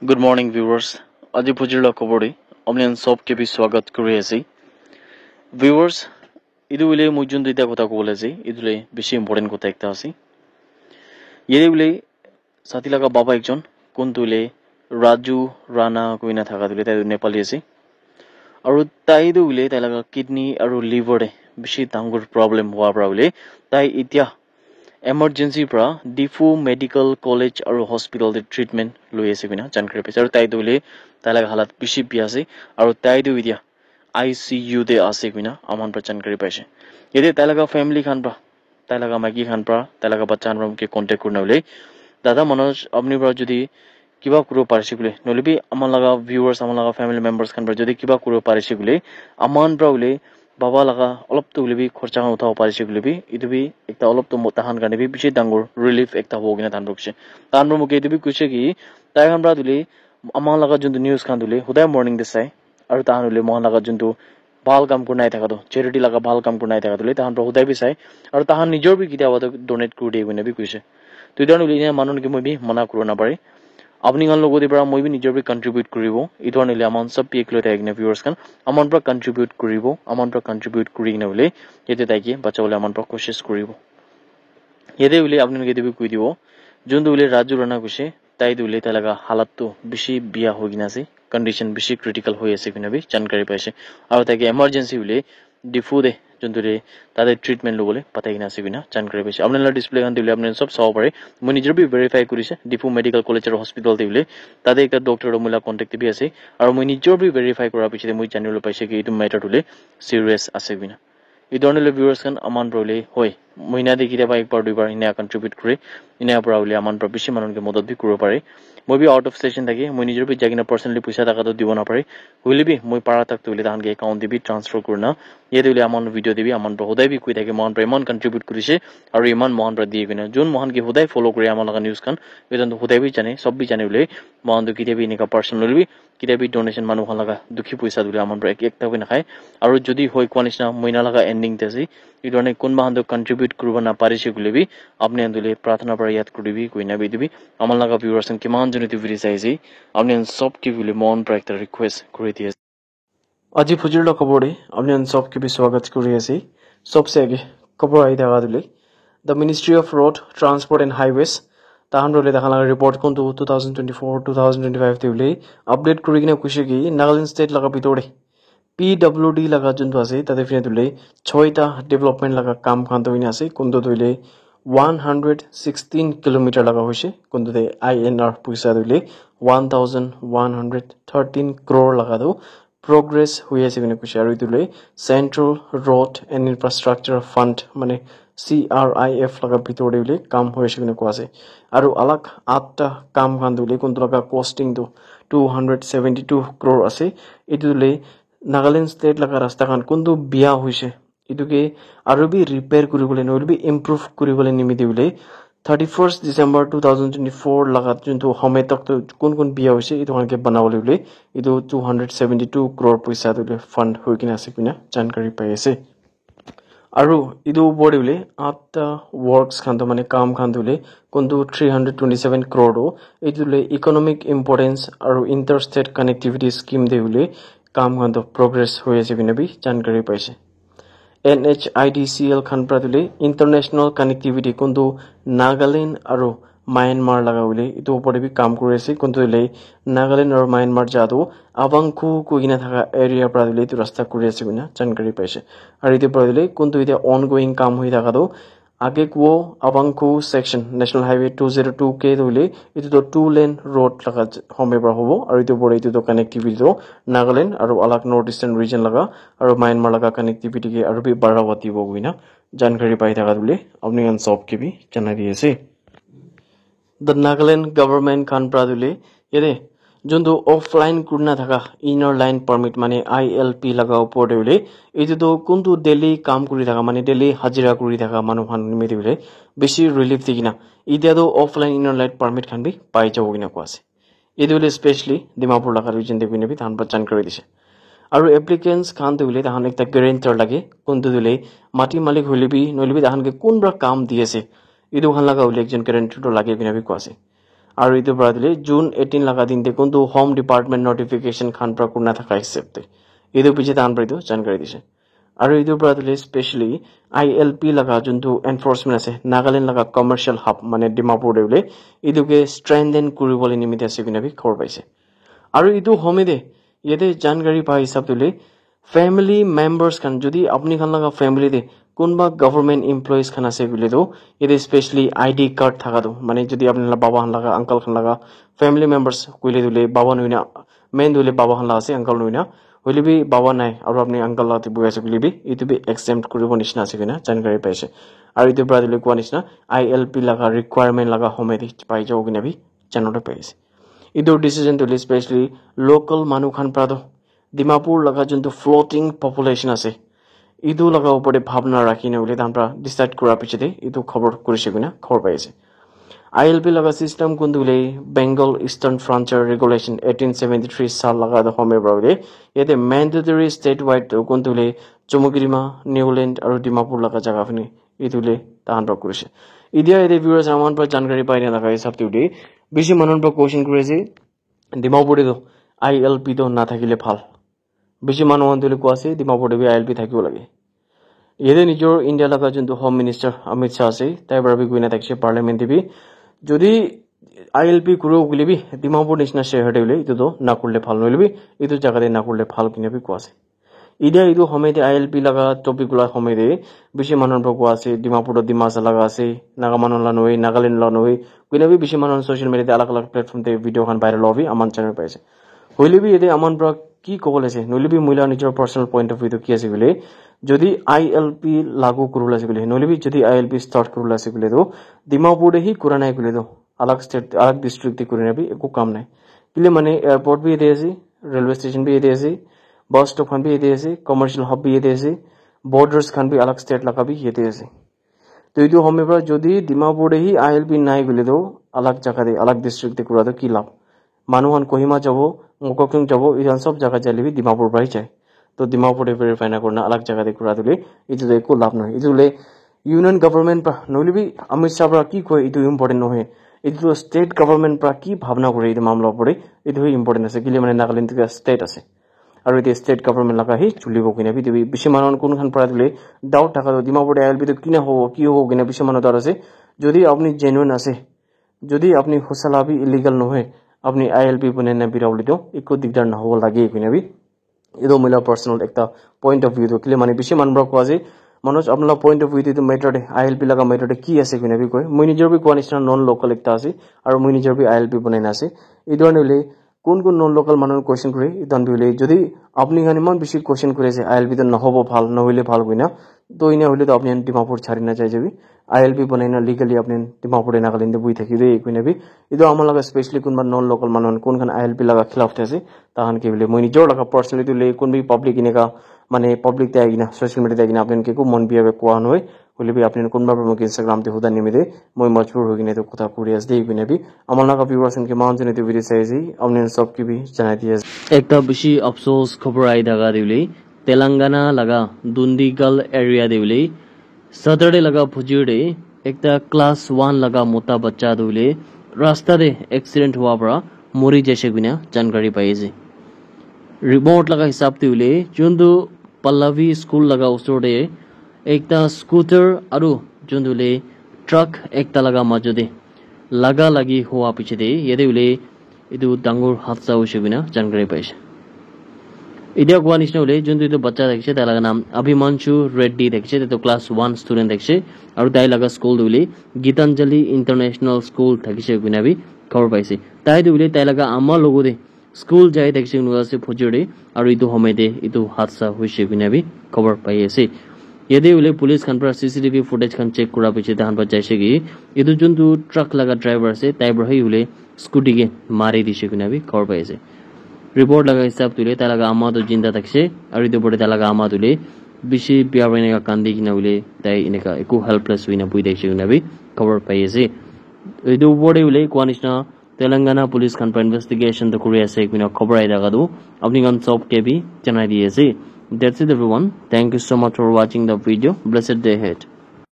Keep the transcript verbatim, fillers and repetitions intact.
Good morning, viewers. Aji phujir la khobor de apni khan sob ke bi swagat kuri ase. Viewers, etu hoile moi jun duita kotha kobole ase, etu le bishi important kotha ekta ase. Yate hoile sati laga baba ekjon, kun tu hoile Raju Rana koina thaka tu hoile tai tu Nepali ase. Aru tai tu hoile tai laga kidney aru liver de bishi dangor problem hua para hoile tai etia emergency para Diphu Medical College aru hospital te treatment loi ase koina jankari paise. Aru tai tu hoile tai laga halat bishi bia ase. Aru tai tu etia I C U te ase koina aman para jankari paise. Yate tai laga family khan para, tai laga maiki khan para, tai laga bacha khan para ke contact kurina hoile, dada Manoj, apni para jodi kiba kuribo parise koile, nohoile bi aman laga viewers, aman laga family members khan para jodi kiba kuribo parise koile, aman para hoile baba laga olop tu hoile bi khorcha khan uthabo parise koile bi, etu bi ekta olop tu mo-, tahan karne bi bishi dangor relief ekta hobo koina tahan para koise. Tahan para moke etu bi koise ki, tai khan para tu hoile aman laga juntu news khan tu hoile hudai morning te sai, aru tahan hoile mohan laga juntu bhal kam kurina thaka tu, charity laga bhal kam kurina thaka tu hoile tahan para hudai bi sai, aru tahan nijor bi kitiaba tu donate kuri diye koina bi koise. Tu etu karne hoile enia manu ke moi bi mana kuribo napare. Apni khan logote para moi bi nijor bi contribute kuribo. Etu karne hoile aman sob bi ekeloi thaki kena viewers khan, aman para contribute kuribo, aman para contribute kuri kena hoile yate tai ke bachabo le aman para koshish kuribo. Yate hoile apni khan ke etu bi koi dibo, juntu hoile Raju Rana koise, tai tu hoile tai laga halat tu bishi bia hoi kena ase, condition bishi critical hoi ase koina bi jankari paise. Aru tai ke emergency hoile Diphu te juntu te tate treatment lobole pathai kena ase koina jankari paise. Apni khan la display khan te hoile apni khan sob sabo pare. Moi nijor bi verify kurise, Diphu Medical College aru hospital te hoile tate ekta doctor to moi la contact te bi ase. Aru moi nijor bi verify kura piche te moi janibole paise ki etu matter tu hoile serious ase koina. Etu karne hoile viewers khan aman para hoile hoi, mohina te kitiaba ek bar dui bar enia contribute kure, enia para hoile aman para bishi manu ke madad bi kuribo pare. Moi bi out of station thake, moi nijor bi jai kena personally poisa thaka toh dibo napare. Hoile bi moi para thak tu hoile tahan ke account te bi transfer kurina, yate hoile aman video te bi aman para hodai bi koi thake, mohan para iman contribute kurise, aru iman mohan para diye koina. Jun mohan ke hodai follow kure aman laga news khan, etu khan toh hodai bi jane, sob bi jane hoile, mohan toh kitiaba bi enika personally bi kitiaba bi donation manu khan laga dukhi poisa tu hoile aman para ek, ekta bi nakhai. Aru jodi hoi koa nishina mohina laga ending te ase, etu karne kunba khan toh contribute kuribo naparise koile bi, apni khan tu hoile prarthana para yad kuribi koina bi etu bi aman laga viewers khan kiman jone tu video sai ase, apni khan sob ke hoile mon para ekta request kuri di ase. Aji phujir la khobor de apni khan sob ke bi swagat kuri ase. Sobse age khobor ahi thaka tu hoile, the Ministry of Road Transport and Highways, tahan role takhan laga report kuntu two thousand twenty-four, two thousand twenty-five te hoile update kuri kena koise ki Nagaland state laga bitor de P W D laga juntu ase, tate fine tu hoile choita development laga kam khan tu hoina ase, kuntu tu hoile one hundred sixteen kilometer laga hoise, kuntu te I N R poisa tu hoile one thousand one hundred thirteen crore laga tu progress hoi ase koina koise. Aru etu hoile Central Road and Infrastructure Fund, mane C R I F laga bitor te hoile kam hoi ase koina koa ase. Aru alag atta kam khan tu hoile kuntu laga costing tu two hundred seventy two crore ase. Etu tu hoile Nagaland state laga rasta khan kuntu bia hoise, etu ke aru bi repair kuri bole nohoile bi improve kuri bole nimite hoile thirty first December two thousand twenty four laga juntu homoy tak tu kun kun bia hoise, etu khan ke bana bole hoile etu two hundred seventy two crore poisa tu hoile fund hoi kena ase koina jankari pai ase. Aru etu opor te hoile atta works khan tu mane kam khan tu hoile kuntu three hundred twenty seven crore tu etu hoile economic importance aru interstate connectivity scheme te hoile kam khan tu progress hoi ase koina bi jankari paise. N H I D C L khan para tu hoile international connectivity kuntu Nagaland aru Myanmar laga hoile etu opor te bi kam kuri ase, kuntu hoile Nagaland aru Myanmar ja tu Avangkhu koi kena thaka area para tu hoile etu rasta kuri ase koina jankari paise. Aru etu para tu hoile kuntu etia ongoing kam hoi thaka tu Agekwo Avangkhu section National Highway two zero two K tu hoile etu tu two lane road laga homoy para hobo, aru etu opor te etu tu connectivity tu Nagaland aru alag North Eastern region laga aru Myanmar laga connectivity ke aru bi barawa dibo koina jankari pai thaka tu hoile apni khan sob ke bi janai di ase. The Nagaland government khan para tu hoile yate juntu offline kurina thaka inner line permit mane I L P laga opor te hoile etu tu kuntu daily kam kuri thaka mane daily hajira kuri thaka manu khan nimite hoile bishi relief di kena etia tu offline inner line permit khan bi pai jabo koina koa ase. Etu hoile specially Dimapur laga region te koina bi tahan para jankari dise. Aru applicants khan tu hoile tahan ekta guarantor lage, kuntu tu hoile mati malik hoile bi nohoile bi tahan ke kun para kam di ase, etu khan laga hoile ekjon guarantor tu lage koina bi koa ase. Aru etu para tu le June eighteen laga din te kuntu Home Department notification khan para kurina thaka hisab te. Etu piche tahan para etu jankari dise. Aru etu para tu le specially I L P laga juntu enforcement ase, Nagaland laga commercial hub mane Dimapur te bole, etu ke strengthen kuribole nimite ase koina bi khobor paise. Aru etu home de yate jankari pa hisab tu le family members khan, jodi apni khan laga family de kunba government employees khan ase koile tu, yate specially I D card thaka tu, mane jodi apni laga baba khan laga, uncle khan laga family members koile tu le baba nohoi na, main tu le baba khan laga ase, uncle nohoi na, hoile bi baba nai aru apni uncle laga te bohi ase koile bi, etu bi exempt kuribo nishina ase koina jankari paise. Aru etu para tu le koa nishina I L P laga requirement laga home de pai jabo koina bi janabole pai ase. Etu decision tu le specially local manu khan para tu Dimapur laga juntu floating population ase, etu laga upor te bhabna rakhi na hoile tahan para decide kura piche te etu khobor kurise koina khobor pai ase. I L P laga system kuntu hoile Bengal Eastern Frontier Regulation eighteen seventy three sal laga tu home para hoile yate mandatory statewide tu kuntu hoile Chumukedima, Niuland aru Dimapur laga jaga phane etu le tahan para kurise. Etia yate viewers aman para jankari pai na laga hisab te hoile bishi manu para question kuri ase, Dimapur te toh I L P toh nathakile bhal. Bishi manu khan toh koa ase, Dimapur te bi I L P thakibo lage. Yate nijor India laga juntu Home Minister Amit Shah ase, tai para bi koina thakishe parliament te bi, jodi I L P kuribo koile bi Dimapur nishina shahar te hoile etu toh nakurile bhal, nohoile bi etu jaga te nakurile bhal koina bi koa ase. Etia etu home de I L P laga topic ula home de bishi manu para koa ase, Dimapur toh Dimasa laga ase, Naga manu la nohoi, Nagaland la nohoi, koina bi bishi manu social media de alag alag platform de video khan viral howa bi aman channel pai ase. Hoile bi yate aman para ki kobo le ase, nohole bi moi la nijor personal point of view tu ki ase koile, jodi I L P lagu kuribole ase koile, nohole bi jodi I L P start kuribole ase koile tu Dimapur de hi kura nai koile tu alag state, alag district te kurina bi eku kam nai. Kile mane airport bi yate ase, railway station bi yate ase, bus stop khan bi yate ase, commercial hub bi yate ase, borders khan bi alag state laga bi yate ase. To etu home para jodi Dimapur te hi I L P nai koile tu alag jaga te, alag district te kura tu ki labh? Manu khan Kohima jabo, Mokokchung jabo, etu khan sob jaga jaile bi Dimapur para hi jai. To Dimapur te verify na kurina alag jaga te kura tu le, etu tu eku labh nohoi. Etu le Union government para, nohole bi Amit Shah para ki koi, etu important nohoi. Etu tu state government para ki bhabna kore etu mamla upor te, etu hi important ase. Kile mane Nagaland tu state ase. Aru yate state government laga hi chulibo koina bi, etu bi bishi manu khan kun khan para tu le doubt thaka tu Dimapur te I L P tu kina hobo, ki hobo koina bishi manu doubt ase. Jodi apni genuine ase, jodi apni hosala bi illegal nohoi, apni I L P banai na bira bole tu eku digdar nahobo lage koina bi. Etu moi la personal ekta point of view tu, kile mane bishi manu para koa ase, Manoj, apni la point of view tu etu matter te, I L P laga matter te ki ase koina bi koi. Moi nijor bi koa nishina non local ekta ase, aru moi nijor bi I L P banai na ase. Etu karne hoile kun kun non local manu khan question kure, etu khan bi hoile jodi apni khan iman bishi question kuri ase, I L P tu nahobo bhal, nohoile bhal koina, to ena hoile to apni khan Dimapur chari na jai jabi. I L P banai na legally apni khan Dimapur te Nagaland te bohi thaki de koina bi. Etu ama laga specially kunba non local manu khan kun khan I L P laga khilaf te ase, tahan ke bole moi nijor laga personally tu le kun bi public eneka mane public te ahi kena social media te ahi kena apni khan ke eku mon biya koa nohoi. Hoile bi apni khan kunba para moke Instagram te huda nimite moi majbur hoi kena etu kotha kuri ase de koina bi. Ama laga viewers khan ke mountain etu video sai ase, apni khan sob ke bi janai di ase. Ekta bishi afsos khobor ahi thaka de hoile Telangana laga Dundigal area de hoile Saturday laga phujir te ekta class one laga mota bacha tu hoile rasta te accident hua para mori jaise koina jankari pai ase. Report laga hisab te hoile juntu Pallavi school laga usor te ekta scooter aru juntu hoile truck ekta laga majo te laga lagi hua piche te yate hoile etu dangor hadsa hoise koina jankari paise. Etia koa nishina hoile juntu etu bacha thakishe tai laga naam Abhimanshu Reddy thakishe, tai toh class one student thakishe aru tai laga school tu hoile Gitanjali International School thakishe koina bi khobor paise. Tai tu hoile tai laga ama logot te school jai thakishe koina ase phujor te, aru etu homoi te etu hadsa hoise koina bi khobor pai ase. Yate hoile police khan para C C T V footage khan check kura piche tahan para jaise ki etu juntu truck laga driver ase tai para hi hoile scooty ke mari dise koina bi khobor pai ase. Report laga hisab tu hoile tai laga ama tu jinda thakishe aru etu opor te tai laga ama tu hoile bishi bia para eneka kandi kena hoile tai eneka eku helpless hoina bohi thakishe koina bi khobor pai ase. Etu opor te hoile koa nishina Telangana police khan para investigation tu kuri ase koina khobor ahi thaka tu apni khan sob ke bi janai di ase. That's it everyone. Thank you so much for watching the video. Blessed day ahead.